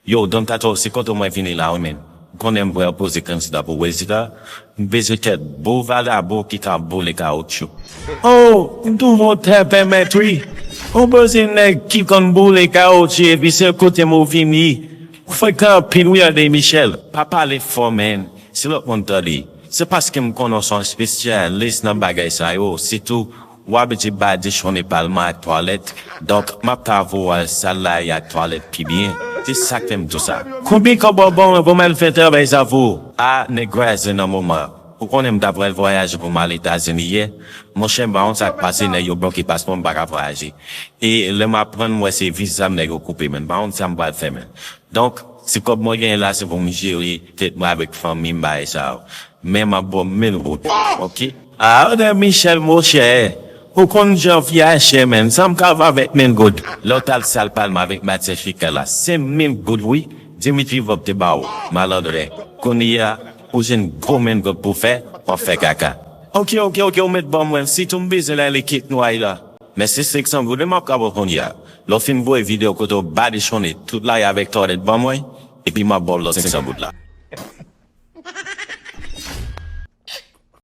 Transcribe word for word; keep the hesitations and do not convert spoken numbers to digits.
Yo, Don Kato, se kote mwen vini la wi, men. Ou konnen m vre poze kandida pou prezidan. M bezwen kèk bon vagabon ki ka boule kawotchou. Oh, m touve w trè pèmèt wi. Ou bezwen nèg ki konn boule kawotchou epi se kote m ou vini. Ou frekan anpil wi, André Michel. Pa pale fò, men. Si lòt moun tande, se paske m konnen w se yon espesyalis nan bagay sa yo. Sitou, w abitye badichonnen palman ak twalèt. Donk, m ap ka voye w al sal la e ak twalèt pi byen. Se sa k fè m di w sa. Konbyen kòb w ap ban mwen pou m al fè travay sa pou ou? A, nèg vwayaje nan moman. Ou konnen m ta pral vwayaje pou m al Etazini yè. Monchè, m pa konn sa k pase, nèg yo bloke paspò m, m pa ka vwayaje. E lè m aprann, m wè se viza m nèg yo koupe, men m pa konn sa m pral fè, men. Donk, ti kòb mwen genyen la, se pou m jere tèt mwen avèk fanmi m, bagay sa yo. Men m ap ba w mil goud, oke? A, André Michel, monchè, ou konn jan vi a chè, men. Sa m ka fè avèk mil goud? Lè w t al sal palman avèk matyè fekal la, senk mil goud, wi. Dimitri Vorbe te ba w, malandren. Kounye a, ou jwenn gwo mil goud pou fè, w ap fè kaka. Oke, oke, oke, ou mèt ban mwen. Sitou m bezwen l ale Cape Noir la. Men se senk san goud, m ap ka ba w kounye a. Lè w fin voye videyo kote w badichonnen tout lari avèk twalèt ban mwen, epi m ap ba w lòt senk san goud la.